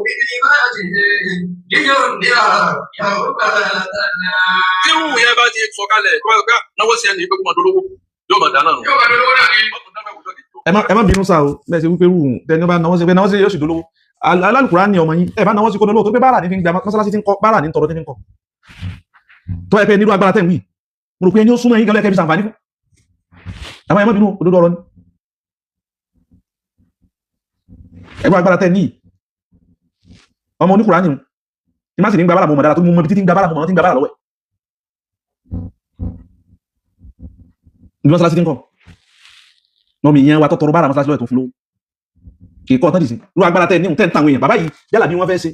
بكلماته لينذر يوم Tí rúhù yẹn bá ti sọ̀kalẹ̀ tó bá gbá náwó sí ẹni pé kó máa dolówó yóò máa dáná nù. Yóò máa dolówó náà ni. Wọ́n tún dáná ìwòjọ́ kejì. Ẹ má bínú sáà o. Bẹ́ẹ̀ ṣe wípé rúhù tẹni bá náwó sí pé náwó sí yóò sì dolówó. Alálùkùránì ni ọmọ yín, ẹ bá náwó sí kó dolówó tó pé báárà ní fi ń gba mọ́sálásí tí ń kọ́, báárà ní tọrọ tí ń kọ́. Tó ẹ pé nírú agbára tẹ̀ ń wí, mo rò pé ẹni ó súnmọ́ yín gan lẹ́kẹ́ fi ṣàǹfààní fún. Àwọn ẹ má bínú, òdodo ọ̀rọ̀ ni. Ẹgbẹ́ agbára tẹ̀ ní ọmọ oníkùránì ni má sì ní gba báárà, mo mọ̀ dára tó mú mọ́ ibi tí ń gba báárà, mo mọ̀ tí ń gba báárà lọ́wọ́ ẹ̀. Ibi mọ́sálásí tí ń kọ́ lọ́mọ ìyẹn wa tó tọrọ báárà mọ́sálásí lọ́wọ́ ẹ̀ tó fún lówó kì í kọ́ ọ̀tán dìsín. Irú agbára tẹ̀ ní tẹ̀ ń tàwọn èèyàn bàbá yìí, jálàbí wọ́n fẹ́ ṣe,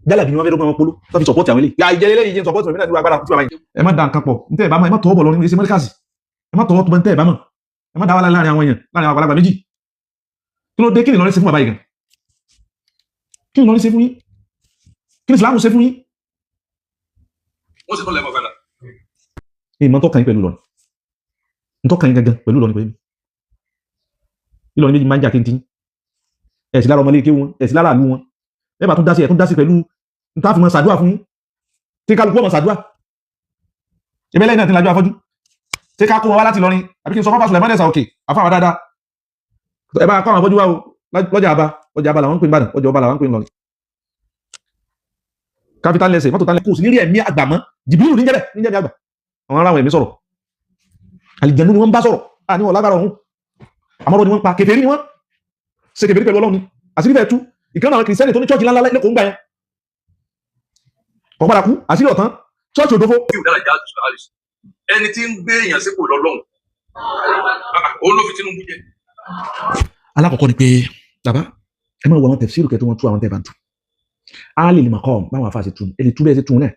jálàbí wọ́n fẹ́ dọ́gbọ́n wọn polo tó fi sọ̀pọ̀tì àwọn eléyìí. Yà ìjẹ́ eléyìí jẹ́ sọ̀pọ̀tì òmìnira. Irú agbára tí bàbá yìí. Ẹ má da nǹkan pọ̀ ntẹ́ ẹ̀ bá mọ̀, ẹ má tọwọ́ bọ̀ lọ nínú iṣẹ́ mọ́ríkàsì, ẹ má tọwọ́ tó ntẹ́ ẹ̀ bá mọ̀, ẹ má dá wàhálà láàrin àwọn èèyàn, láàrin àwọn àgbàlagbà méjì. Kí ló dé? Kí ni Ìlọrin ṣe fún bàbá yìí gan? Kí ni Ìlọrin ṣe fún yín? Kí ni Ìsìlámù ṣe fún yín? Wọ́n sì tún lẹ̀ mọ́ padà. Ìmọ̀ tó kàn yín pẹ̀lú Ìlọrin, ntọ́ kàn yín gangan pẹ̀lú Ìlọrin, pẹ̀lú Ìlọrin méjì máa ń jà kí n ti yín. Ẹ̀ sì lára ọmọlé ké wọn, ẹ̀ sì lára àlú wọn. Ẹ bá tún dá sí, ẹ̀ tún dá sí pẹ̀lú nta fi mọ sàdúà fún yín tí kálukú ọmọ sàdúà. Ìbẹ́lẹ̀ náà ti lajú afọ́jú tí ká kó wọn wá láti Ìlọrin, àbí kí n sọ fáfá Sùlẹ̀mánì ẹ̀sà òkè àfáwà dáadáa. Ẹ bá kó àwọn afọ́jú wá o lọ́jà àbá, ọjà àbá làwọn ń pè ní Ìbàdàn, ọjà ọba làwọn ń pè ní Ìlọrin. Capital lẹ́sẹ̀ mọ́tò tán kò sí ní rí ẹ̀mí àgbà mọ́. Jìbìrì ní jẹ́bẹ̀ ní jẹ́bẹ̀ àgbà àwọn aráwọ̀ ẹ̀mí sọ̀rọ̀, àlìjẹ̀nú ni wọ́n ń bá sọ̀rọ̀. À ní wọn lágbára ọ̀hún, àmọ́rọ̀ ni wọ́n ń pa. Kèfèrí ni wọ́n ṣe, kèfèrí pẹ̀lú Ọlọ́run ni. Àṣírí fẹ́ tú. Ìkan náà kìrìsìtẹ́nì tó ní chọ́ọ̀chì ńláńlá lẹ́kọ̀ọ́ ń gbà yẹn kò padà kú, àṣírí ọ̀tán chọ́ọ̀chì òdòfó. Ẹni tí ń gbé èèyàn sípò lọ́lọ́run, òun ló fi Tinubu jẹ. Alákọ̀ọ́kọ́ ni pé bàbá, ẹ máa wo àwọn tẹ̀fsíìrù kẹ́ tó wọ́n tú, àwọn tẹ̀ bá ń tú á lè lè mọ̀ kọ́ báwọn afa ṣe tú, ẹ lè tú bẹ́ẹ̀ ṣe tú náà,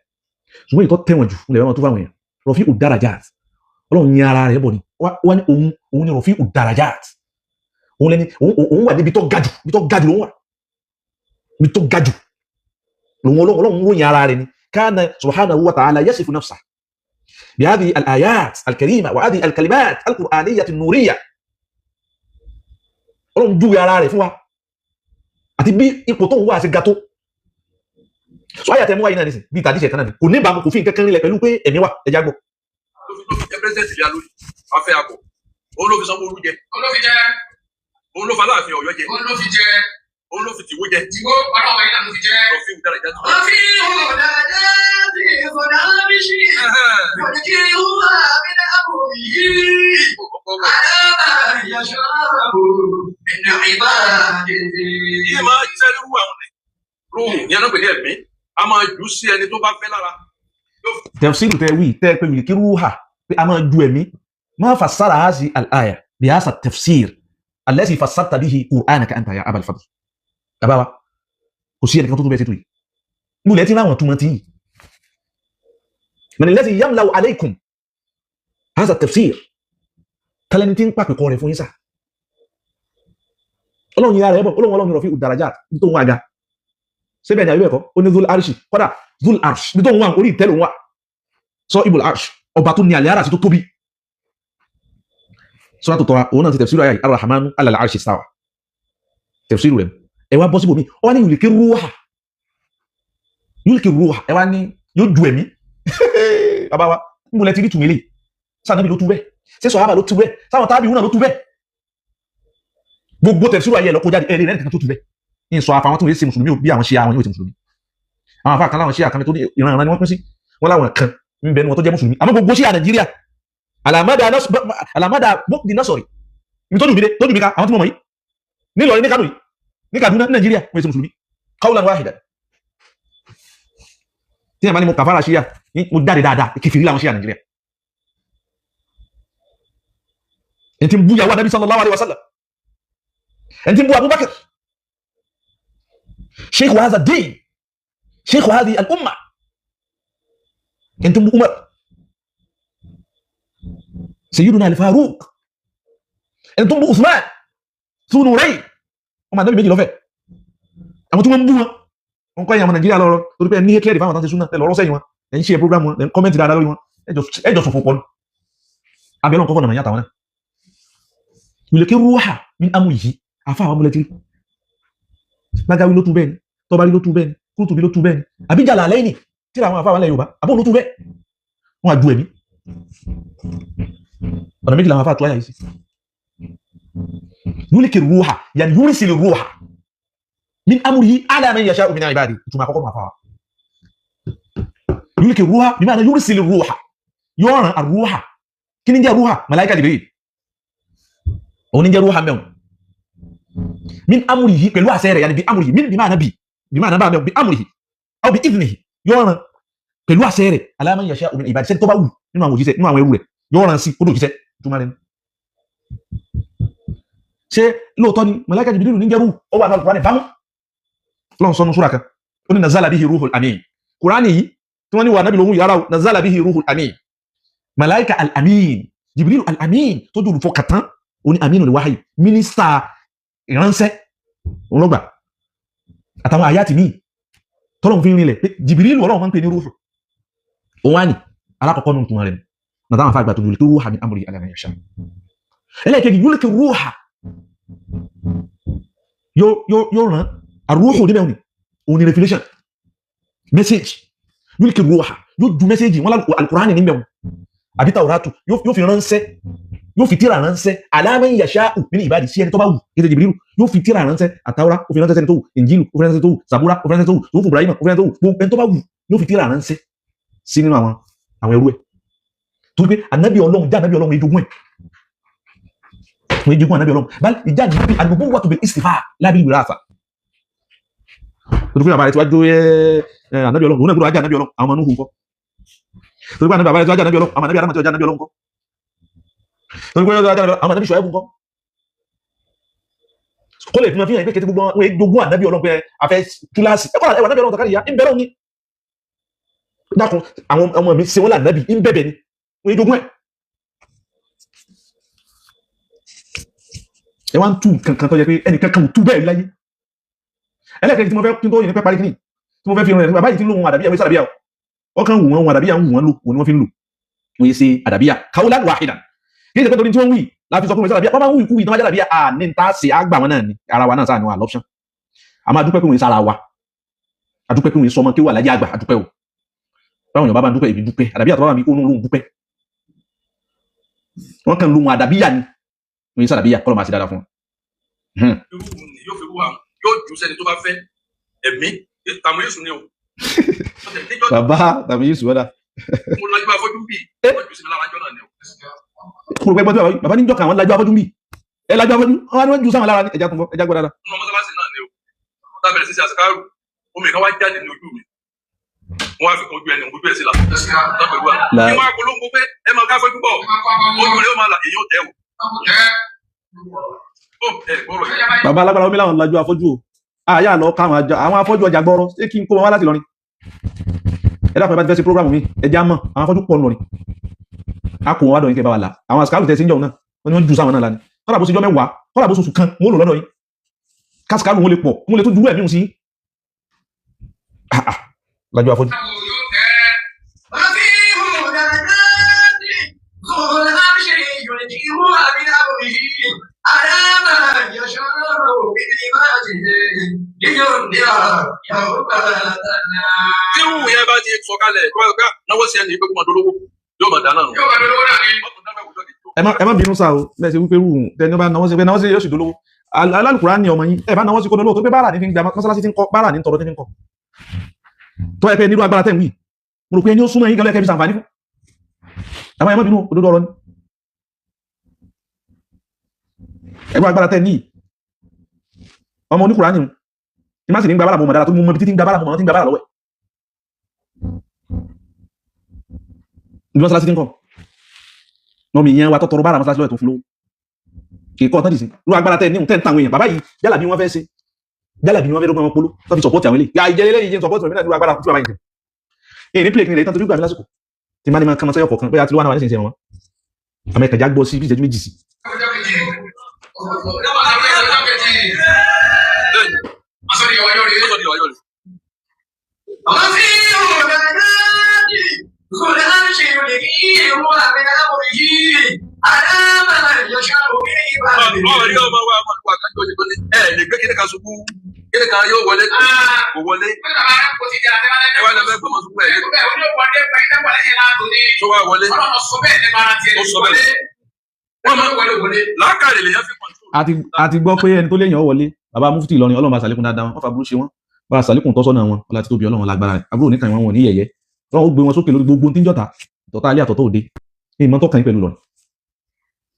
ṣùgbọ́n ìtọ́ tẹ̀wọ̀n jù ńlẹ̀ wọn tó fáwọn èèyàn. Rafi'u darajat, Ọlọ́run yin ara rẹ̀ bọ̀ ni wá ní òun, òun ni Rafi'u darajat, òun lẹni òun wà níbi tó ga jù, níbi tó ga jù lòun wà, níbi tó ga jù lòun. Ọlọ́run ròyìn ara rẹ̀ ni kana subhanahu wa ta'ala yasifu nafsa bihadhihi al-ayat al-karima wa hadhihi al-kalimat al-qur'aniyyah an-nuriyya. Ọlọ́run júwe ara rẹ̀ fún wa àti bí ipò tó ń wá àti ga tó. So àyàtẹ̀ mú wáyé náà nísìn bí tàdí ìṣẹ̀kan náà ni kò ní ìbámu, kò fi nǹkan kan rinlẹ̀ pẹ̀lú pé ẹ̀mí wà. Ẹja gbọ́. Ló fi jẹ pírẹsidẹ̀ntì lé alórí afẹ́ akọ, òun ló fi Sanwó-Olú jẹ, Òun ló fi jẹ. Òun ló fa Aláàfin Ọ̀yọ́ jẹ, Òun ló fi jẹ. Òun ló fi Tìwó jẹ. Tìwó ọlọ́wọ́ yìí náà ló fi jẹ. Rafi'u darajat. رفيع درجات فنامشي يلقيها من أمره على ما يشاء من عباده. Yìí máa jẹ́ irú àwọn ẹ̀ rúhù yẹn náà pè ní ẹ̀mí, a máa jù sí ẹni tó bá fẹ́ lára. Tafsiru tẹ wí tẹ pé wìlì kírúhà pé a máa ju ẹ̀mí ma fassara hazi al-aya bi hadha tafsir allazi fassarta bihi qur'anaka anta ya abal fadl. Bàbá wa, kò sí ẹnìkan tó tó bẹ́ẹ̀ ṣe tó yìí mo lẹ́ ti ráwọn túmọ̀ tí yìí man allazi yamla'u alaykum hadha tafsir tálẹ́ni tí ń pàpẹ́ kọ́ rẹ̀ fún yín sà. Ọlọ́run yìí ara ẹ̀ bọ̀, Ọlọ́run, Ọlọ́run Rafi'u darajat ní tó ń wá ga síbẹ̀ ní àbí bẹ́ẹ̀ kọ́? Ó ní dhul arshi, kọ́dà dhul arsh ní tó ń wá, orí ìtẹ́ ló ń wá sọ ibùl arsh, ọba tó ní àlẹ́ ara sí tó tóbi. Sọ́nà tó tọ́ra òun náà ti tafsiru ayé arrahmanu alal arshi istawa, tafsiru rẹ̀. Ẹ wá bọ́ síbòmí, ọ wá ní yulki ruha, yulki ruha, ẹ wá ní yóò ju ẹ̀mí. Bàbá wa, níbo lẹ ti rí tùmílẹ̀? Sànàbí ló tú bẹ́ẹ̀? Ṣé sọ̀hábà ló tú bẹ́ẹ̀? Sáwọn tábì wúnà ló tú bẹ́ẹ̀? Gbogbo tafsiru ayé ẹ̀ lọ́kọ́ jáde, ẹ̀ lè rẹ́ nìkan tó tú bẹ́ẹ̀. Ní sọ àfàwọn tó ń ṣe mùsùlùmí bí àwọn ṣe àwọn yóò ṣe mùsùlùmí. Àwọn afa kan láwọn ṣe àkànní tó ní ìran ìran ni wọ́n pín sí wọn, láwọn kan ń bẹ ní wọn tó jẹ́ mùsùlùmí. Àmọ́ gbogbo ṣíà Nàìjíríà, alamada bókdi nasọ̀rì ibi tó dùn mí dé, tó dùn mí ká, àwọn tí mo mọ̀ yìí nílọrin, ní Kánò yìí, ní Kaduna, ní Nàìjíríà, wọ́n ṣe mùsùlùmí qawlan wahidan. Tí yàrá ni mo kàfàrà ṣíà, mo jáde dáadáa, kẹfìrí làwọn ṣíà Nàìjíríà. Ẹni tí ń bú yàwó Ànábì sallallahu alaihi wasallam, ẹni tí ń bú Abubakar, sheikh hadha din, sheikh hadhihi al-umma, ẹni tí ń bú Umar, sayyiduna al-Faruq, ẹni tó ń bú Usman Dhun-Nurayn, ọmọ Ànábì méjì lọ́fẹ̀ẹ́. Àwọn tí wọ́n ń bú wọn, wọn kọ́ ẹ̀yàn ọmọ Nàìjíríà lọ́rọ́ torí pé ẹ ní hatred fáwọn tó ń ṣe súnà, ẹ lọ́rọ́ sẹ́yìn wọn, ẹ ń ṣe program wọn, ẹ ń kọ́mẹ́ntì dáadáa lórí wọn, ẹ jọ sọ̀fọ̀ pọ̀ ní abẹ́lẹ́ ọ̀kọ́kọ́ nàmọ̀ yàtọ̀ wọn náà. Yulki ruha min amrihi, àfa àwọn amúlẹ̀tì Bagawi ló tún bẹ́ẹ̀ ni. Tọ́bárí ló tú bẹ́ẹ̀ ni, Kúrútùbí ló tú bẹ́ẹ̀ ni, àbí Jàlálẹ́ẹ̀nì tíra àwọn afáwọn ilẹ̀ Yorùbá àbọ̀ ló tú bẹ́ẹ̀. Wọ́n á ju ẹ̀mí. Ọ̀nà méjì làwọn afá tó àyà yìí sí. Yúlíkì rúhà yàní yúrísìlì rúhà min amrihi ala man yasha'u min ibadi. Ìtumọ̀ àkọ́kọ́ máa fà wá. Yúlíkì rúhà bí máa yúrísìlì rúhà yóò ràn àrúhà. Kí ni jẹ́ rúhà? Màláíkà Jibril òun ní jẹ́ rúhà mẹ́wọ̀n. Min amrihi pẹ̀lú àṣẹ rẹ̀, yàní bí amrihi, min bí máa bí bí máa bá mẹ́wọ̀n, bí amrihi aw bí idhnihi, yóò ràn pẹ̀lú àṣẹ rẹ̀ ala man yasha'u min ibadi, sẹ́ni tó bá wù nínú àwọn òjíṣẹ́, nínú àwọn ẹrú rẹ̀, yóò ràn sí kódò òjíṣẹ́. Ìtumọ̀ rẹ̀ ni. Ṣé lóòótọ́ ni màláíkà Jibril ní jẹ́rú? Ó wà ní Al-Qur'ani bámú lọ́n sọ́nu súra kan, ó ní nazala bihi ruhul amin. Kùránì yìí tí wọ́n ní wà nábì lóhun yàrá o, nazala bihi ruhul amin, màláíkà al-amin, Jibril al-amin tó dùn fọkàtán, ó ní aminu lè wáyé, mínísítà ìránṣẹ́ òun lọ́gbà àtàwọn àyàtì míì tọ́lọ́run fi ń rinlẹ̀ pé Jibril Ọlọ́run máa ń pè ní rúhù. Òun wá ní alákọ̀ọ́kọ́ nù tún rẹ̀ nàtàwọn afáàgbà tó yúlẹ̀kì rúhà min amri ala man yasha. Ẹlẹ́ẹ̀kejì yúlẹ̀kì rúhà yóò rán àrúhù níbẹ̀ òní, òun ni revelation message. Yúlẹ̀kì rúhà yóò ju message wọn alukurani níbẹ̀ òun àbí Tauratu yóò fi ránṣẹ́, yóò fi tíra ránṣẹ́ ala man yasha'u min ibadi, sí ẹni tó bá wù. Kéde Jibrilu yóò fi tíra ránṣẹ́, àtàwọ́rá ó fi ránṣẹ́ sẹ́ni tó wù, Injilu ó fi ránṣẹ́ tó wù, Zabura ó fi ránṣẹ́ tó wù, tó wù Ibrahima ó fi ránṣẹ́ tó wù, gbogbo ẹni tó bá wù yóò fi tíra ránṣẹ́ sí nínú àwọn ẹrú ẹ̀. Torí pé ànábì Ọlọ́run já ànábì Ọlọ́run ìjogún ẹ̀, wọ́n ìjogún ànábì Ọlọ́run báyìí ìjà ànábì an-nubuwwatu bil-istifa la bil-wirasa. Torí pé bàbá rẹ̀ ti wá jó ànábì Ọlọ́run, òun náà gbọ́dọ̀ wá jẹ́ ànábì Ọlọ́run, àwọn ọmọ Nuhu ńkọ́. Torí pé bàbá rẹ̀ ti wá jẹ́ ànábì Ọlọ́run, àwọn ànábì Ádámù ti wá jẹ́ ànábì Ọlọ́run ńkọ́. Torí pé àwọn ànábì Ṣuaibu ńkọ́. Kó lè fi hàn pé kété gbogbo wọn jogún ànábì Ọlọ́run pé a fẹ́ túláàsì ẹ̀kọ́ ẹ̀wà ànábì Ọlọ́run tàkàrí ya ń bẹ̀rẹ̀ òní. Dákun àwọn ọmọ mi ṣe wọ́n lànàbì ń bẹ̀bẹ̀ ni wọ́n jogún ẹ̀. Ẹ wá ń tú kankan tó yẹ pé ẹnì kankan ò tú bẹ́ẹ̀ láyé. Ẹlẹ́kẹ̀ẹ́ tí mo fẹ́ kí n tó yìí ní pẹ́ parí kíní tí mo fẹ́ fi rìn rẹ̀ bàbá yìí tí ń lóhun àdàbíyà wọ́n sàdàbíyà o ọkàn wù wọ́n àdàbíyà ń wù wọ́n lò wọ́n ni wọ́n fi ń lò wọ́n yé ṣe àdàbíyà qawlan wahidan. Kí ẹ ṣe pé torí tí wọ́n ń wì láti sọ fún mi sàdàbíyà wọ́n bá ń wì kú wì tí wọ́n bá jàdàbíyà à ní ta ṣe àgbà wọn náà ni ara wa náà sáà ni wọn àlọ́pṣán. A máa dúpẹ́ pé wọ́n sára wa, a dúpẹ́ pé wọ́n sọmọ kí wà láyé àgbà, a dúpẹ́ o. Báwọn èèyàn bá bá ń dúpẹ́ èmi dúpẹ́, àdàbíyà tó bá wà mí kó lóun dúpẹ́. Wọ́n kàn lóhun àdàbíyà ni wọ́n yé sàdàbíyà kọ́ ló máa ṣe dáadáa fún wọn. Irú ni yóò fi rúwà yóò jù sẹ́ni tó bá fẹ́ ẹ̀mí tàmú Yéṣu ni o. Bàbá tàbí Yéṣu wọ́dà. Mo lajú afọ́jú bì wọ́n jù sí mi lára jọ́ náà ni o. Kúrò pẹ́ gbọ́dọ̀ bàbá níjọ́ kan àwọn lajú afọ́jú bì ẹ lajú afọ́jú wọn ni wọ́n jù sáwọn lára ní ẹja tó ń bọ̀ ẹja gbọ́dọ̀ dáadáa. Nínú mọ́sálásí náà ni o. Wọ́n bẹ̀rẹ̀ sí ṣe àṣekárù omi kan wá jáde ní ojú mi. Wọ́n á fi ojú ẹni ojú ẹ̀ sí la. Kí wọ́n á polongo pé ẹ máa ká afọ́jú bọ̀ ojú rẹ̀ ó máa là èyí ó tẹ̀ o. Bàbá alágbára omi làwọn lajú afọ́jú o. Àyà lọ ká àwọn afọ́jú ọjà gbọ́rọ̀ ṣé kí n kó wọn wá láti Ìlọrin. Ẹ dákun ẹ bá ti fẹ́ ṣe prógrámù mi ẹ já mọ̀ àwọn afọ́jú pọ̀ ńlọrin. A kò wọn wá dọ̀ yín kẹ́ bá wa là àwọn àsìkò tẹ̀ sí ń jọun náà wọ́n ní wọ́n ju sáwọn náà lánìí. Kọ́lá bó ṣe jọ́ mẹ́wàá kọ́lá bó ṣoṣù kan wọ́n lò lọ́dọ̀ yín. Kásìkárù wọn lè pọ̀ wọn lè tó ju ẹ̀mí sí. Lajú afọ́jú. Tí wù yẹn bá ti sọ̀kalẹ̀ kó bá náwó sí ẹni pé kó máa dolówó yóò máa dáná nù. Ẹ má bínú sáà o, bẹ́ẹ̀ ṣe wípé rú tẹni bá náwó sí pé náwó sí yóò sì dolówó. Alálùkùrá ni ọmọ yín ẹ bá náwó sí kó dolówó tó pé báárà ní fi ń gba mọ́sálásí tí ń kọ́ báárà ní tọrọ tí ń kọ́. Tó ẹ pé nírú agbára tẹ̀ ń wí mo rò pé ẹni ó súnmọ́ yín gan lẹ́kẹ́ fi ṣàǹfààní fún. Àmọ́ ẹ má bínú òdodo ọ̀rọ̀ ni. Ẹgbẹ́ agbára tẹ̀ ní ọmọ oníkùrá ni tí má sì ní gba bára mọ̀ dára tó mú mọ́ bí títí ń gba bára mọ̀ tí ń gba bára lọ́wọ́ ẹ̀. Ibi mọ́sálásí tí ń kọ́ lọ́mọ ìyẹn wa tọ́tọrọ bára mọ́sálásí lọ́wọ́ ẹ̀ tó fún lówó kì í kọ́ tán dì sí irú agbára tẹ̀ ní tẹ̀ ń tàwọn èèyàn bàbá yìí jálàbí wọ́n fẹ́ ṣe jálàbí wọ́n fẹ́ dọ́gbọ́n wọn polo tó fi sọ̀pọ̀tì àwọn eléyìí yà ìjẹ́ eléyìí jẹ́ sọ̀pọ̀tì náà irú agbára tí bàbá yìí tẹ̀ èyí ní plẹ̀kì rẹ̀ tán torí gbà mí lásìkò tí má ní máa kánmọ́ sẹ́yọ̀ kọ̀ọ̀kan bóyá tí ló wà náà wà nísinsìnyí wọn àmọ́ ẹ̀kànjá gbọ́ sí bí ìṣẹ́jú méjì sí. Ọ̀rí ọmọ wa ọmọ wa kájọ ṣe tó ní ẹ lè gbé kíní kan ṣubú Kíni kan yóò wọlé kò wọlé. Ẹ wá lọ fẹ́ gbọmọ sùkúl ẹ̀ tó wá wọlé. Ó sọ bẹ́ẹ̀. Wọ́n máa làákàrè lèyàn fi kọ̀ǹtù. A ti gbọ́ pé ẹni tó léèyàn ó wọlé, bàbá mufti Ìlọrin, Ọlọ́run bá sàlékún dáadáa wọn, wọ́n fa burú ṣe wọ́n, bá sàlékún tọ́sọ́nà wọn, ọlá tí tóbi Ọlọ́run lágbára rẹ̀, àbúrò nìkan wọn, wọn ní yẹ̀yẹ́. Ọlọ́run ó gbé wọn sókè lórí gbogbo tí ń jọta tọ́ta alẹ́ àtọ̀tọ̀ òde. Ní ìmọ̀ tọ́kàn yín pẹ̀lú Ìlọrin,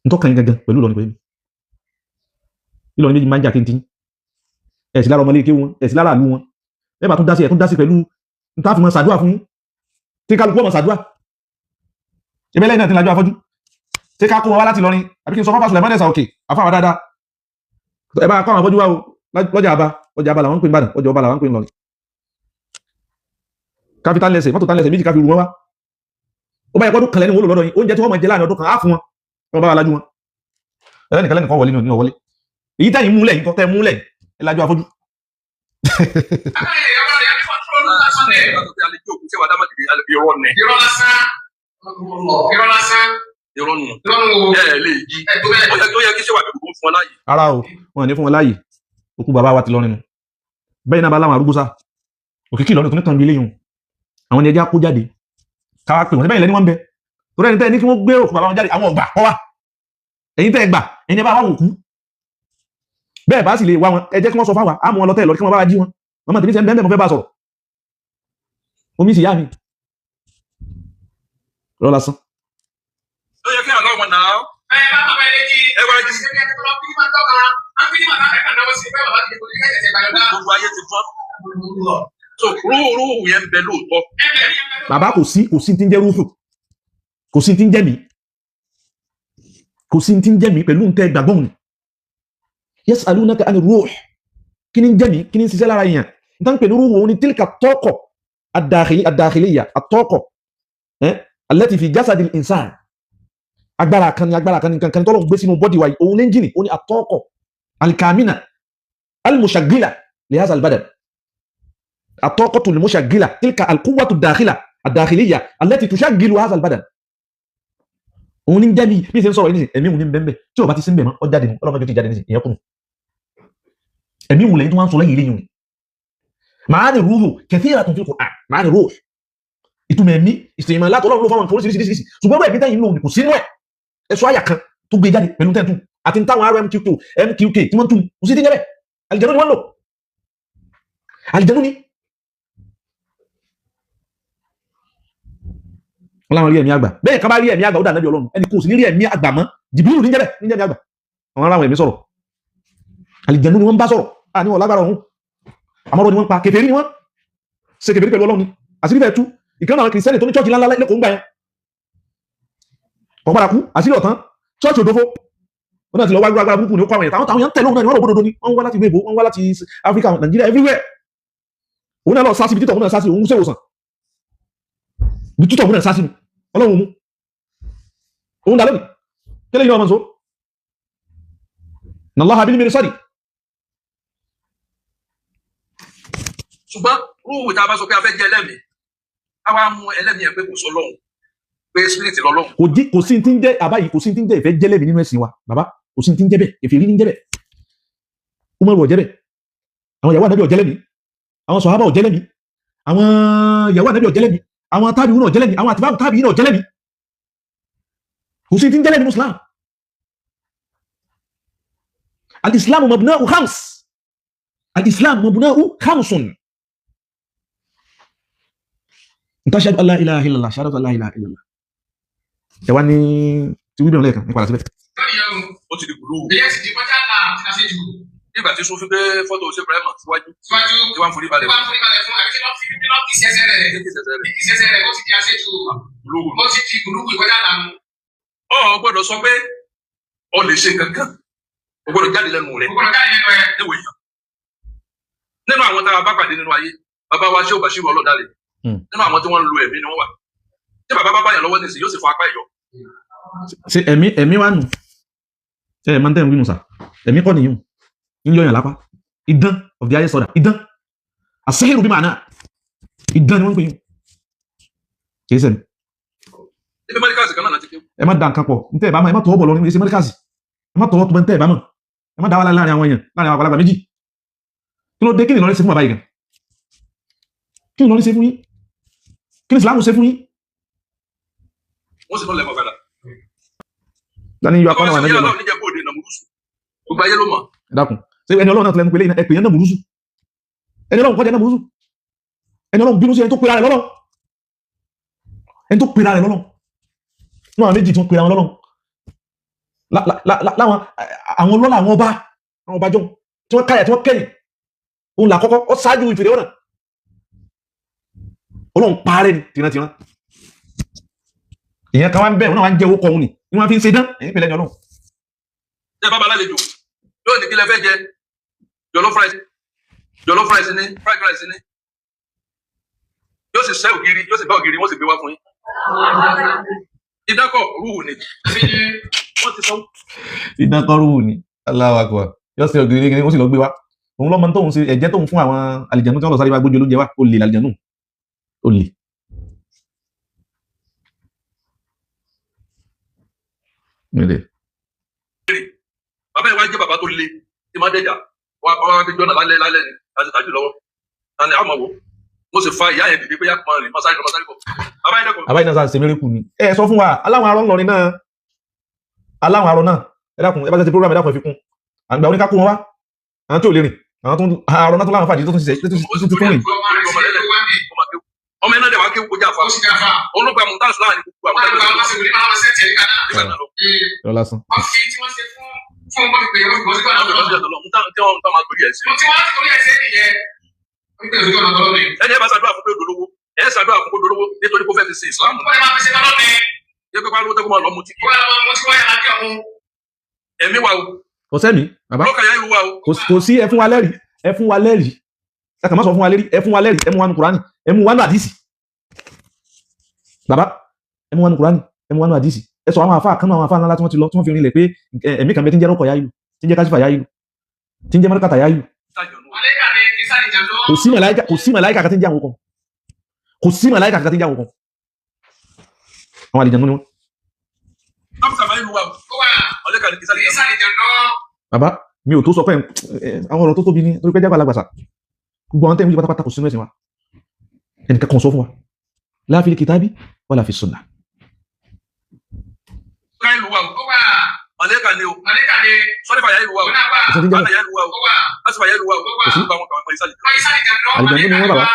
ntọ́kàn yín gangan pẹ̀lú Ìlọrin, pẹ̀lú Ìlọrin méjì máa ń jà kí n ti ẹ̀ sí lára ọmọlé ké wọn, ẹ̀ sí lára àlú wọn. Ẹ bá tún dá sí, ẹ̀ tún dá sí pẹ̀lú ntá fi mọ sàdúà fún yín, tí kálukú ọmọ sàdúà ìbẹ́lẹ̀ náà ti lajú afọ́jú. Ṣé ká kó wọn wá láti Ìlọrin, àbí kí n sọ fáfá Sùlẹ̀mánì ẹ̀sà òkè àfáwà dáadáa? Ẹ bá kọ́ àwọn afọ́jú wá o lọ́jà àbá. Ọjà àbá làwọn ń pè ní Ìbàdàn, ọjà ọba làwọn ń pè ní Ìlọrin. Káfíńtà lẹ́sẹ̀ mọ́tò tán lẹ́sẹ̀ méjì káfí rú wọn wá. Ó bá yẹ kọ́dún kan lẹ́nu wọ́n lò lọ́dọ̀ yín, oúnjẹ tí wọ́n máa jẹ láàrin ọdún kan á fún wọn, wọn bá wà lájú wọn. Ẹlẹ́nìkan lẹ́nìkan wọlé ní ọ̀wọ́lé èyí tẹ́yìn múlẹ̀ yìí kọ́ tẹ́ múlẹ̀ ẹ lajú afọ́jú. Irọ́ ni. Irọ́ nù. Ẹ lè jí. Ó yẹ kí ṣé wà bí kò fún ọ láàyè. Ara o, wọn ní fún wọn láàyè. Òkú bàbá wa ti lọ nínú bẹ́ẹ̀ náà bá láwọn arúgbó sá òkìkí Ìlọrin tó ní tàn bí eléyìí, àwọn ni ẹja kó jáde káwá pè wọn bẹ́ẹ̀ lẹ́ni wọ́n ń bẹ torí ẹni tẹ́ ní kí wọ́n gbé òkú bàbá wọn jáde, àwọn ọgbà kọ́ wa. Ẹ̀yin tẹ́ ẹ gbà, ẹ̀yin ẹ bá wà òkú bẹ́ẹ̀ bá sì lè wá wọn, ẹ jẹ́ kí wọ́n sọ fáwa, á mú wọn lọ tẹ́ lọ kí wọ́n bá wa jí wọn. Màmá tèmi sẹ́ ń bẹ́ẹ̀, mo fẹ́ bá sọ̀rọ̀, omi sì yá mi lọ lásán. Ó yẹ kí àlọ́ wọn náà. Ẹ wá jí. Gbogbo ayé ti fọ́n. So rúurú yẹn ń bẹ lóòótọ́. Bàbá, kò sí ti ń jẹ́ rúfù, kò sí ti ń jẹ́ mi, kò sí ti ń jẹ́ mi pẹ̀lú ntẹ́ gbàgbọ́n ni. Yas'alunaka ani ruh, kí ni ń jẹ́ mi, kí ni ń ṣiṣẹ́ lára èèyàn? N tán pẹ̀lú rúhù, òun ni tilka tọ́kọ̀ ad-dakhiliyya, at-tọ́kọ̀ allati fi jasadil insan. Agbára kan ni, agbára kan ni, kankan tọ́lọ̀ gbé sínú body wa yìí, òun ní ẹ́ńjìnì, òun ni at-tọ́kọ̀ al-kamina al-mushaggila li hadha al-badan, at-taqatu al-mushaggila, tilka al-quwwatu ad-dakhila ad-dakhiliyya allati tushaggilu hadha al-badan. Òun ní jẹ́ mi bí ṣe ń sọ̀rọ̀ yìí nísìn, ẹ̀mí òun ní bẹ́ẹ̀. Tí o bá ti sí ń bẹ̀ mọ́, ọ jáde nù, ọlọ́mọdé ti jáde nísìn, ìyẹn kùnù. Ẹ̀mí òun lẹ́yìn tó wá ń sọ lẹ́yìn eléyìí. Ma'ani ruhu kathiratun fil Qur'an, ma'ani ruh, ìtumọ̀ ẹ̀mí, ìsìnmọ̀ látọ̀ Ọlọ́run ló fáwọn nǹkan oríṣiríṣiríṣi, ṣùgbọ́n bẹ́ẹ̀ ẹ̀mí tẹ́yìn lòun kò sínú ẹ̀. Ẹ̀sọ́ àyà kan tó gbé jáde pẹ̀lú tẹ́ntún àti táwọn RMQK MQK tí wọ́n tún kò sí ti ń jẹ́ bẹ́ẹ̀. Àlìjẹ̀nú ni wọ́n lò, àlìjẹ̀nú ni. Wọ́n láwọn rí ẹ̀mí àgbà bẹ́ẹ̀ kan bá rí ẹ̀mí àgbà, ó dà nábì Ọlọ́run. Ẹni kò sì ní rí ẹ̀mí àgbà mọ́, Jìbìrìlù ní jẹ́ bẹ́ẹ̀, ní jẹ́ ẹ̀mí àgbà. Àwọn aráwọn ẹ̀mí sọ̀rọ̀, àlìjẹ̀nú ni wọ́n bá sọ̀rọ̀. À ní wọn lágbára ọ̀hún, àmọ́rọ̀ ni wọ́n pa, kèfèrí ni wọ́n ṣe, kèfèrí pẹ̀lú Ọlọ́run ni. Àṣírí fẹ́ tú. Ìkan náà kìrìsìtẹ́nì tó ní church ńláńlá lẹ́kọ̀ọ́ ń gbà yẹn kọ̀ padà kú, àṣírí ọ̀tán church òdòfó. Ó náà ti lọ wá gbára burúkú ní ó kọ́ àwọn èèyàn táwọn èèyàn tẹ̀lé òun náà ni wọ́n rò bódodo ni. Wọ́n wá láti ìlú èbó, wọ́n wá láti Áfíríkà, Nàìjíríà, everywhere. Òun náà lọ sá síbi títọ̀, òun náà sá sí, òun ṣèwòsàn ibi títọ̀, òun náà sá sínú Ọlọ́run mú òun dà lónìí. Tẹ́lẹ̀ yìí ọmọ sọ nàlọ́ha bí ní mẹ́rin sọ́ọ̀dì. Ṣùgbọ́n rúurú tá a bá sọ pé a fẹ́ jẹ́ ẹlẹ́mìí, a wá mú ẹlẹ́mìí ẹ̀ pé kò sọ lọ́hùn, pé spirit lọ́lọ́hùn. Kò jí, kò sí ti ń jẹ́ àbá yìí, kò sí ti ń jẹ́ ìfẹ́ jẹ́lẹ̀mí nínú ẹ̀sìn wa. Bàbá, kò sí ti ń jẹ́ bẹ́ẹ̀, èfèrí ní ń jẹ́ bẹ́ẹ̀. Umaru ọ̀jẹ́ bẹ́ẹ̀, àwọn ìyàwó ànábì ọ̀jẹ́lẹ̀mí, àwọn sọ̀hábà ọ̀jẹ́lẹ̀mí, àwọn ìyàwó ànábì ọ̀jẹ́lẹ̀mí, àwọn tábìí náà ọ̀jẹ́lẹ̀mí, àwọn àtibáwò tábìí náà ọ̀jẹ́lẹ̀mí. Kò sí ti ń jẹ́lẹ̀mí Islam. Al-Islam mabna'u khams, al-Islam mabna'u khamsun: tashhadu an la ilaha illallah, shahadatu an la ilaha illallah. Ẹ wá ní tí wíbẹ̀rẹ̀ lẹ́ẹ̀kan ní padà síbẹ̀. Ó ti di gùlù. Nígbà tí Sufi gbé fọ́tò ṣe Ibrahim síwájú tí wọ́n ń forí balẹ̀ fún gùlù. Ọ gbọ́dọ̀ sọ pé ọ lè ṣe kankan, o gbọ́dọ̀ jáde lẹ́nu rẹ̀ níwèé yàn. Nínú àwọn tá a bá pàdé nínú ayé, bàbá wa ṣé ò Bàṣírù ọlọ́dàlẹ̀, nínú àwọn tí wọ́n ń lo ẹ̀mí ni wọ́n wà. Tí bàbá bá báyàn lọ́wọ́ nísìnyí, yóò sì fọ apá ẹ̀yọ. Ṣe ẹ̀mí wà nù? Ẹ máa ń tẹ̀ ń wínú sà, ẹ̀mí kọ́ nìyí ń yọyàn lápá. Idán of the highest order, idán àṣehìrù bí màánà idán ni wọ́n ń pè yín, kì í sẹ́mi. Ibi mọ́ríkàsì kan náà ti kéwù. Ẹ má da nǹkan pọ̀ ntẹ́ ẹ̀ bá mọ̀, ẹ má tọwọ́ bọ̀ lọ nínú ẹsẹ̀ mọ́ríkàsì. Ẹ má tọwọ́ tó ntẹ́ ẹ̀ bá mọ̀, ẹ má dá wàhálà láàrin àwọn èèyàn, láàrin àwọn àgbàlagbà méjì. Kí ló dé? Kí ni Ìlọrin ṣe fún bàbá yìí gan? Kí ni Ìlọrin ṣe fún yín? Kí ni Ìsìlámù ṣe fún yín? Wọ́n sì tún lẹ̀ mọ́ padà. Dání yọ akọ́nà wà náà Ọlọ́run níjẹ́ kó o dé Nàmúrúsù. Gbogbo ayé ló mọ̀. Ẹ dákun, ṣé ẹni Ọlọ́run náà tó lẹ́nu pé lẹ́yìn ẹ pè yẹn Nàmúrúsù? Ẹni Ọlọ́run kọjá Nàmúrúsù. Ẹni Ọlọ́run bínú sí ẹni tó pera rẹ̀ lọ́lọ́, ẹni tó pera rẹ̀ lọ́lọ́ náà, àwọn méjì tí wọ́n pera wọn lọ́lọ́ láwọn àwọn lọ́lá, àwọn ọba jọ tí wọ́n káyà tí wọ́n kẹ́yìn, òun là kọ́kọ́ ó ṣáájú ìfèrè ọ̀nà. Ọlọ́run parẹ́ ni tìrantìran. Ìyẹn kan wá ń bẹ̀, òun náà wá ń jẹ́ owó kọ òun ni ni wọ́n fi ń ṣe dán ẹ̀yìn pẹ̀lẹ́ ni Ọlọ́run. Ṣé bàbá alálejò yóò ní kí lẹ fẹ́ jẹ? Jollof rice, jollof rice ní, fried rice ní. Yóò sì sẹ́ ògiri, yóò sì bá ògiri, wọ́n sì gbé wá fún yín. Ìdákọ̀ rúhù ni. Wọ́n ti sọ. Ìdákọ̀rú ni. Allahu Akbar. Yóò ṣe ògiri ní, wọ́n sì lọ gbé wá. Òun lọ́mọ tóun ṣe ẹ̀jẹ̀ tóun fún àwọn àlìjẹ̀nú tí wọ́n lọ sáré bá gbójú olóúnjẹ wá. Ó lè làlìjẹ̀nú, ó lè. Nílẹ̀. Bàbá yẹn wá jẹ́ bàbá tó le tí máa dẹ́jà wá wá fi jọ́nà lálẹ́ lálẹ́ ni láti tàjú lọ́wọ́. Tani àmọ̀ wo? Mo sì fa ìyá yẹn dìde pé yá máa rìn, máa sáré lọ, máa sáré bọ̀. Bàbá yẹn dẹ́kun. Bàbá yìí náà sáà ṣe miracle ni. Ẹ sọ fún wa aláwọn arọ ńlọrin náà, aláwọn arọ náà. Ẹ dákun, ẹ bá ṣe program, ẹ dákun, ẹ fi kún àgbà oníkákó wọn wá, àwọn tí ò lè rìn, àwọn tó ń arọ náà tó láwọn fàájì tó tún ṣiṣẹ́ tó tún rìn. Ọmọ iná dẹ̀ wá kéwú kọjá fa. Òun ló gba mùtáàsì láàrin gbogbo àwọn nígbà náà lọ. Lọ lásán. Tí wọ́n máa torí ẹ̀ sí. Ẹni ẹ bá ṣàdúrà fún pé dolówó, ẹ ṣàdúrà fún pé dolówó nítorí kó fẹ́ fi sin Ìsìlámù. Yẹ pé pariwo tẹ́kọ̀ máa lọ mutí. Ẹ̀mí wa o. Kò sẹ́mi bàbá. Lọ́kàyà ìlú wa o. Kò sí. Ẹ fún wa lẹ́rìí, ẹ fún wa lẹ́rìí, ẹ kàn má sọ fún wa lẹ́rìí. Ẹ fún wa lẹ́rìí, ẹ mú wa nu Kùránì, ẹ mú wa nu àdìsí. Bàbá, ẹ mú wa nu Kùránì, ẹ mú wa nu àdìsí. Ẹ sọ àwọn àfáà kan náà, àwọn àfáà ńlá tí wọ́n ti lọ, tí wọ́n fi rinlẹ̀ pé ẹ̀mí kan bẹ tí ń jẹ́ rọ́kọ̀ yáyù, tí ń jẹ́ káṣífà yáyù, tí ń jẹ́ mọ́ríkàtà yáyù. Kò sí màláíkà, kò sí màláíkà kan tí ń jẹ́ àwọn kan, kò sí màláíkà kan tí ń jẹ́ àwọn kan. Àwọn àlìjànnú ni wọ́n. Lọ́kàyà ìlú wa o. Ọ̀lẹ́kà ni kìsàlẹ̀. Bàbá, mi ò tó sọ pé àwọn ọ̀rọ̀ tó tóbi ní torí pé jágbá alágbàsà. Gbogbo àwọn tẹ́wọ́n yìí pátápátá, kò sínú ẹ̀sìn wa. Ẹnìkan kan sọ fún wa, la fil kitabi wala fi sunnah. Lọ́kàyà ìlú wa o. Ọ̀lẹ́kà ni o. Sọ́nífà yà ìlú wa o. Kò sí ti ń jẹ́ bẹ́ẹ̀. Bàtà yà ìlú wa o. Lásìfà yà ìlú wa o. Kò sí. Gbogbo àwọn kan wọ́n ìsàlẹ̀. Àlìjànnú ni wọ́n, bàbá.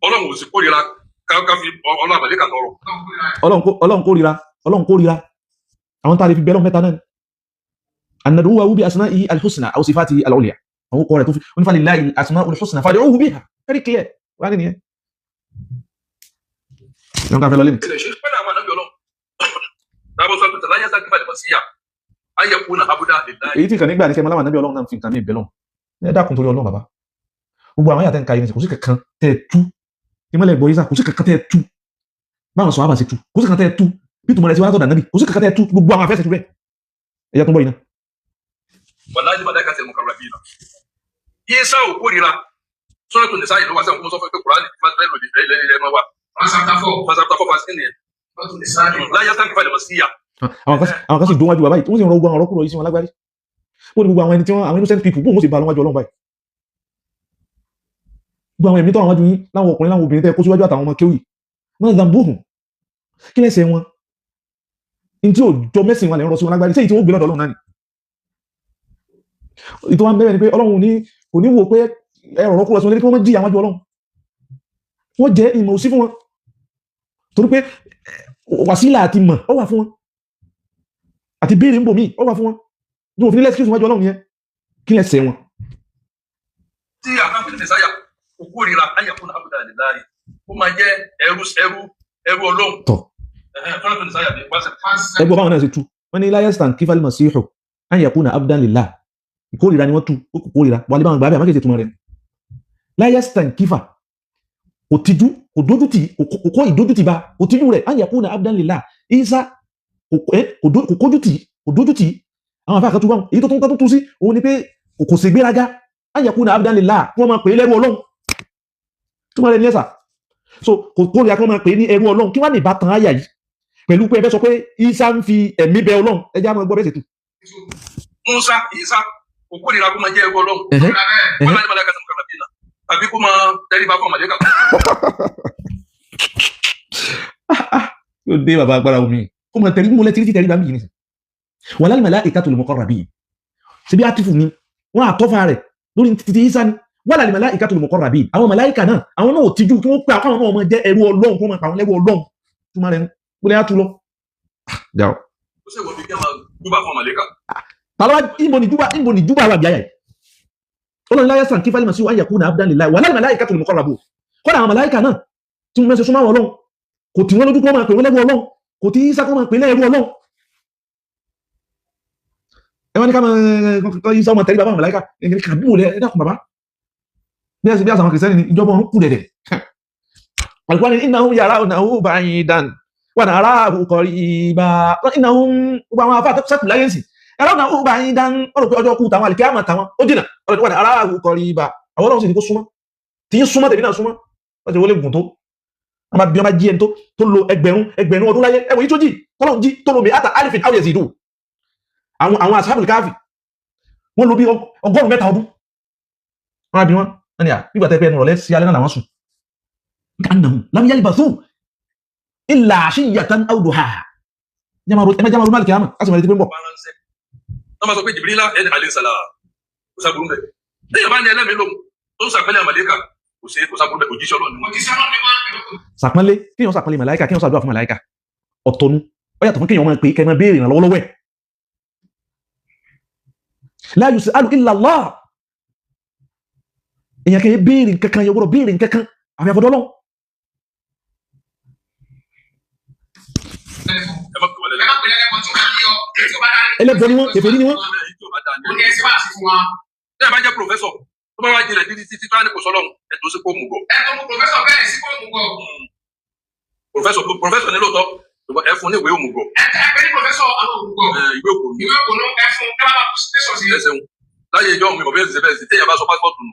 Ọlọ́run ò sì kórìíra ká fi ọlọ́run àbàlẹ́kà tọrọ. Ọlọ́run kórìíra, Ọlọ́run kórìíra àwọn tá a lè fi bẹ́lọ̀ mẹ́ta náà ni an nad'uwahu bi asma'ihi al-husna aw sifatihi al-ulya. Àwọn kọ́ rẹ̀ tó fi wọ́n ní falillahi al-asma'ul husna fad'uhu biha, very clear wà ní nìyẹn. Ìyọ́n ká fẹ́ lọ lé mi. Pẹ̀lú àwọn ànábì Ọlọ́run. Tábọ̀ sọ pé tàlàyé sáà kífà lè mọ̀ síyà. Ayé kú na abuda lè láyé. Èyí tí kàn nígbà ní kẹ́ mọ́ láwọn ànábì Ọlọ́run náà fi nǹkan mí bẹ́lọ̀. Ẹ dákun torí Ọlọ́run, bàbá. Gbogbo àwọn àyàtẹ̀ ń ka yìí ní, kò sí kankan tẹ́ ẹ tú ìmọ̀lẹ̀ gbọ́ yìí sá, kò sí kankan tẹ́ ẹ tú báwọn sọ àbàṣe tú, kò sí kankan tẹ́ ẹ tú bí tùmọ̀ rẹ̀ ti wá látọ̀dà nábì, kò sí kankan tẹ́ ẹ tú. Gbogbo àwọn afẹ́sẹ̀ tú bẹ́ẹ̀. Ẹ̀yà tó ń bọ̀ yìí náà. Wàláyé màláíkà tẹ̀ mọ̀kàrà bíi náà. Yíṣà ò kórìíra. Sọ́dọ̀ tó nìsáyìí ló wá sẹ́wọ̀n kó sọ fún pé Kùránì máa tẹ́ lòdì ilẹ̀ ilẹ̀ máa wà. Fásitì afọ́ fásitì nìyẹn. Láyé sáà kífà lè mọ̀ síyà. Àwọn kan sì dún wájú bàbá yìí, tí wọ́n sì ń rọ gbogbo àwọn ọ̀rọ̀kùnrin yìí sí wọn lágbárí. Bó ni gbogbo àwọn ẹni tí wọ́n, àwọn innocent people, bó wọ́n sì bá lọ́wájú Ọlọ́run báyìí? Gbogbo àwọn ẹ̀mí tó àwọn wájú yín, láwọn ọkùnrin, láwọn obìnrin tẹ́ kó síwájú, àtàwọn ọmọ kéwì wọ́n zambuhùn, kí lẹ́sẹ̀ wọn ní tí ò jọ mẹ́sìn wọn lè ń rọ sí wọn lágbárí? Sẹ́yìn tí wọ́n gbé lọ́dọ̀ Ọlọ́run náà ni ìtọ́ wa ń bẹ̀rẹ̀ ni pé Ọlọ́run ní kò ní wò pé ẹ rọ̀rọ̀ kúrò sí wọn lérí kí wọ́n má jìyà wájú Ọlọ́run. Wọ́n jẹ́ ìmọ̀ òsí fún wọn torí pé wàsílà àti mọ̀ ó wà fún wọn, àti béèrè ń bò míì ó wà fún wọn ní òfin nílẹ̀ excuse wájú Ọlọ́run yẹn. Kí lẹ́sẹ̀ wọn? Tí àkànfin nìsáyà kò kórìíra ayé kú na abuda lè láyé. Ó máa jẹ́ ẹrú ẹrú ẹrú Ọlọ́run. Tọ̀. Sọ́dọ̀ tó nìsáyà bí wọ́n sẹ̀. Ẹgbẹ́ báwọn náà ṣe tú, wọ́n ní la yastankifa al-masihu an yakuna abdan lillah. Ìkórìíra ni wọ́n tú, ó kò kórìíra wà lè báwọn gbà bẹ́ẹ̀, àmọ́ kìí ṣe túmọ̀ rẹ̀. La yastankifa, kò tijú, kò dójútì, kò kó ìdójútì bá, kò tijú rẹ̀, an yakuna abdan lillah. Isa kò kójútì, kò dójútì. Àwọn afẹ́ àkàtúbà èyí tó tún tó tún sí òun ni pé kò sí gbéraga, an yakuna abdan lillah, kí wọ́n máa pè é lẹ́rú Ọlọ́run. Túmọ̀ rẹ̀ ní ẹ̀sà. So kò kórìíra kí wọ́n máa pè é ní ẹrú Ọlọ́run. Kí wọ́n á ní ìbátan àyà yìí pẹ̀lú pé ẹ fẹ́ sọ pé Isa ń fi ẹ̀mí bẹ Ọlọ́run? Ẹ jẹ́ á máa gbọ́ bẹ́ẹ̀ sì tú. Musa Isa Kò kórìíra kó máa jẹ́ ẹrú Ọlọ́run. Wọ́n láti máa kásán kàrà bíi náà tàbí kó máa tẹríba fún àmàlẹ́kà. Yóò dé bàbá agbára omi kó máa tẹrí mo lẹ tìrí tẹríba mi yìí nìyí. Walal malaikatul muqarrabin síbi àtìfù ni wọ́n àtọ́fà rẹ̀ lórí títí Ìsá ni. Walal malaikatul muqarrabin àwọn màláìkà náà àwọn náà ò tijú kí wọ́n pè àwọn náà máa jẹ́ ẹrú Ọlọ́run kí wọ́n máa pa àwọn lẹ́rú Ọlọ́run túmọ̀ rẹ̀ gbọ́dọ̀ yà tú lọ. Ó sì wọ́n fi kí a máa júbà fún àmàlẹ́kà. Tàlọ́wà ìbò ní júbà ìbò ní júbà wà bí ayà yìí. Ọlọ́run láyé sàn kí fálímà sí wáyà kúnà abdan lillahi walal malaikatul muqarrabun. Kọ́dà àwọn màláìkà náà tí wọ́n ṣe súnmọ́ àwọn Ọlọ́run kò tí wọ́n lójú kí wọ́n máa pè wọ́n lẹ́rú Ọlọ́run kò tí Ìsá kí wọ́n máa pè lẹ́rú Ọlọ́run. Ẹ wọ́n ní ká máa kọ́ Ìsá ọmọ tẹríba fún àwọn màláìkà kàbí wò lẹ ẹ dákun bàbá. Bí ẹ ṣe bí àṣà àwọn kìrìsìtẹ́nì ni ìjọba ọ̀run kù dẹ̀dẹ̀. Al-Qur'an innahum yarawnahu ba'idan wa narahu qariba. Innahum gbogbo àwọn afá sẹ́kù láyé ń sìn ẹ̀rọ náà ó bá yín dán ọ̀rọ̀ pé ọjọ́ kú tàwọn àlìkẹ́ àmà tàwọn ó jìnà ọ̀rọ̀ wà aráàlú kọrí ibà àwọn ọlọ́run sì ní kó súnmọ́ tí yín súnmọ́ tèmi náà súnmọ́ wọ́n ti wọlé gùn tó wọ́n bá bí wọ́n bá jí ẹni tó lo ẹgbẹ̀rún ẹgbẹ̀rún ọdún láyé ẹwọ̀n yìí tó jì tọ́lọ́run jí tó lo mi ata alifin aw yazidu àwọn asábùlì káfì wọ́n lo bí 103 ọdún wọ́n á bí wọ́n wọ́n ní à nígbà tẹ́ pé ẹnu rọ̀lẹ́ sí alẹ́ náà làwọn sùn kannahum lam yalbathu illa ashiyatan aw duhaha ẹ má ronú àlìkẹ́ àmà á sì máa retí pé ń bọ̀. Wọ́n máa sọ pé Jibrila ẹni alayhi salam kò sábúrú mẹ́. Lẹ́yìn bá ní ẹlẹ́mìí lòun tó ń sàpẹ́lẹ̀ àmàlẹ́kà kò sí kò sábúrú mẹ́ òjíṣẹ́ Ọlọ́run ni wọ́n. Sàpọ́nlé kéèyàn sàpọ́nlé màláìka kéèyàn sàdúrà fún màláìka ọ̀tọ̀nu ó yàtọ̀ fún kéèyàn máa pè é kẹ́ máa béèrè ìrànlọ́wọ́ lọ́wọ́ ẹ̀. La yus'alu illa Allah èèyàn kẹ́ béèrè nǹkankan yẹ gbọ́dọ̀ béèrè nǹkankan àfi àfọ̀dọ́ Ọlọ́run. Ẹlẹ́bọ ni wọ́n, kèfèrí ni wọ́n. Ṣé ẹ bá jẹ́ pòfẹ́sọ̀ tó bá wá jinlẹ̀ títí títí tó wá ní kò sọ́lọ́run ẹ̀ tó sí kó mú gọ̀. Pòfẹ́sọ̀ ní lóòótọ́ ẹ fún ní ìwé òmùgọ̀. Ìwé òkòlù. Ẹ ṣeun. Láyé ìjọ mi kò bẹ́ẹ̀ sì bẹ́ẹ̀ sì téèyàn bá sọ pásítọ̀tù nù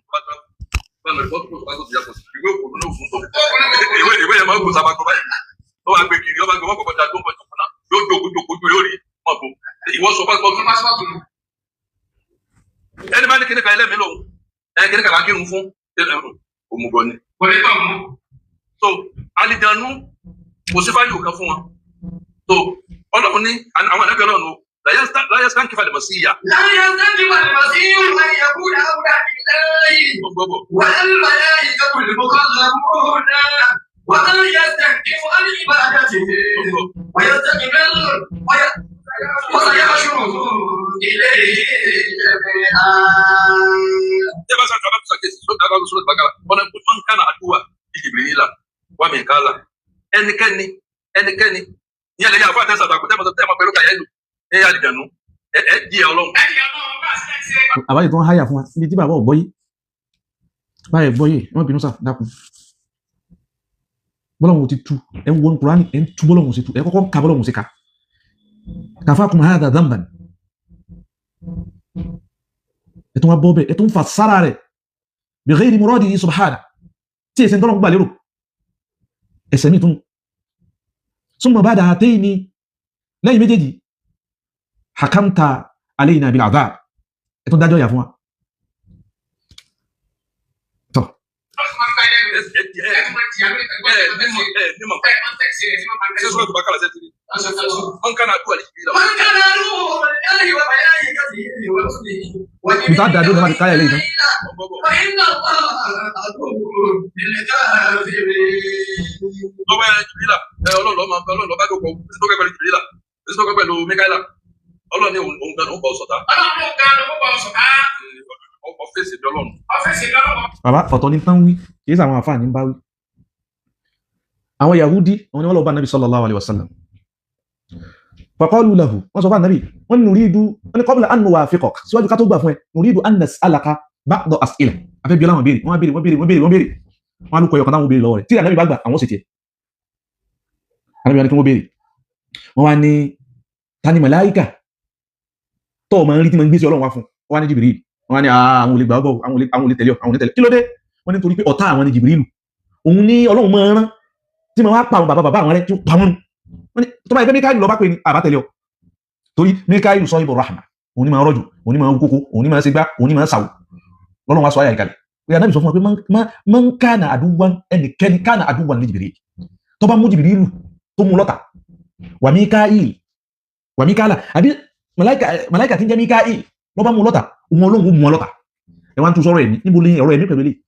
ìwé òkòlù ló fún tó. Ìwé yẹn máa ń kó sábà gbọ́ báyìí. Ó wàá gbé kiri, ó bá gbé wọ́n kọ̀kọ́ da tó ń bọ̀ jòkó náà yóò jókòó jókòó ju yóò rí wọn bò. Ìwọ sọ pásítọ̀tù nù. Ẹni bá ní kíní kan ẹlẹ́mìí lòun ẹ kíní kan lákìrún fún òmùgọ̀ ni. So alìjànú kò sí fáyò kan fún wọn. So Ọlọ́run ní àwọn ànábì Ọlọ́run o láyé sáńkì falẹ̀ mọ̀ sí ìyá. Láyé sáńkì falẹ̀ mọ̀ sí ìyá ìyàkúrẹ́ àwùdá ìlẹ́yìn. Wal malaikatu al-muqarrabuna wa man yastankifu an ibadatihi wa yastakbir wa sayahshuruhum ilayhi jami'an. Ṣé bá sàkà bá sàkè sí sọ́dọ̀ àbá sọ́dọ̀ bàkàrà ọ̀nà man kana aduwwan li Jibrila wa Mikala ẹnikẹ́ni ẹnikẹ́ni ní ẹlẹ́yà àfọ àtẹ́sà àtàkùn tẹ́mọ̀ tẹ́mọ̀ pẹ̀lú kàyẹ́lù ẹ yà àlìjànú ẹ jí ẹ Ọlọ́run. Àbáyé tó ń háyà fún wa níbi tí bàbá ò gbọ́yé báyẹ̀ gbọ́yé ẹ má bínú sá dákun bọ́lọ́hún ti tu ẹ ń wọnú Kùránì ẹ ń tu bọ́lọ́hún sí tu ẹ kọ́kọ́ ń ka bọ́lọ́hún sí ka kafakum hadha dhanban ẹ tún wá bọ́ bẹ́ẹ̀ ẹ tún fà sára rẹ̀ bi ghayri muradihi subhana tí èsì ń tọ́lọ́ gbà lérò ẹsẹ̀ mi tún summa ba'da hatayni lẹ́yìn méjèèjì hakamta alayna bil adhab ẹ tún dájọ́ ìyà fún wa. Tọ́. Nta dájọ́ ní wọ́n ti káyà lẹ́yìn tán. Lọ́wọ́ ẹ Jìbìrìlà ẹ ọlọ́ọ̀lọ́ máa ń bẹ ọlọ́ọ̀lọ́ bá dòkọ̀ ó sì tó kẹ́ pẹ̀lú Jìbìrìlà ó sì tó kẹ́ pẹ̀lú Míkáílà Ọlọ́run ní òun gan ló ń bọ̀ sọ̀tá. Ọlọ́run gan ló ń bọ̀ sọ̀tá. Ọ́fíìsì ìbí Ọlọ́run. Ọ́fíìsì ìbí Ọlọ́run. Bàbá ọ̀tọ̀ ní tán wí kì í sàwọn àfáà ní bá wí. Àwọn Yahudi àwọn ni wọ́n lọ bá Nabi sallallahu alaihi wasallam. Faqalu lahu wọ́n sọ fún Nabi wọ́n ní nuridu wọ́n ní qabla an nuwafiqak síwájú ká tó gbà fún ẹ nuridu an nas'alaka ba'da as'ila. Afẹ́ bí ọlọ́run béèrè wọ́n béèrè wọ́n béèrè wọ́n béèrè wọ́n béèrè wọ́n á lóko ẹyọkan táwọn béèrè lọ́wọ́ rẹ̀ tí Ànábì bá gbà àwọn sì tiẹ̀. Ànábì wọn ni kí wọ́n béèrè. Wọ́n wá ní tani màláíkà tó o máa ń rí tí máa ń gbé sí Ọlọ́run wá fún wọ́n wá ní Jibril wọ́n wá ní àwọn olè gbà ọ́ bọ̀ àwọn olè tẹ̀lé ọ àwọn olè tẹ̀lé kí ló dé wọ́n ní torí pé ọ̀tá àwọn ni Jibril òun ní Ọlọ́run máa ń rán tí máa wá pa àwọn bàbá bàbá àwọn rẹ tí ó pa wọ́n run wọ́n ní tó bá yẹ pé Míkáílù lọ bá pè ní àbá tẹ̀lé ọ torí Míkáílù sọ ibò rahma Òun ní máa rọ̀jò, òun ní máa wú kókó, òun ní máa ṣe gbá, òun ní máa ṣàwò. Lọ́lọ́run wá sọ àyà ìkàlẹ̀ pé Ànábì sọ fún wa pé man kana aduwan, ẹnikẹ́ni kana aduwan li Jibril, tó bá mú Jibrilu tó mú lọ́tà, wà Mikail wà Mikala àbí màláìkà tí ń jẹ́ Mikail lọ́ bá mú lọ́tà, òun Ọlọ́run ó mú ọ lọ́tà. Ẹ wá ń tún sọ̀rọ̀ ẹ̀mí, níbo ni ọ̀rọ̀ ẹ̀mí pẹ̀lú eléyìí?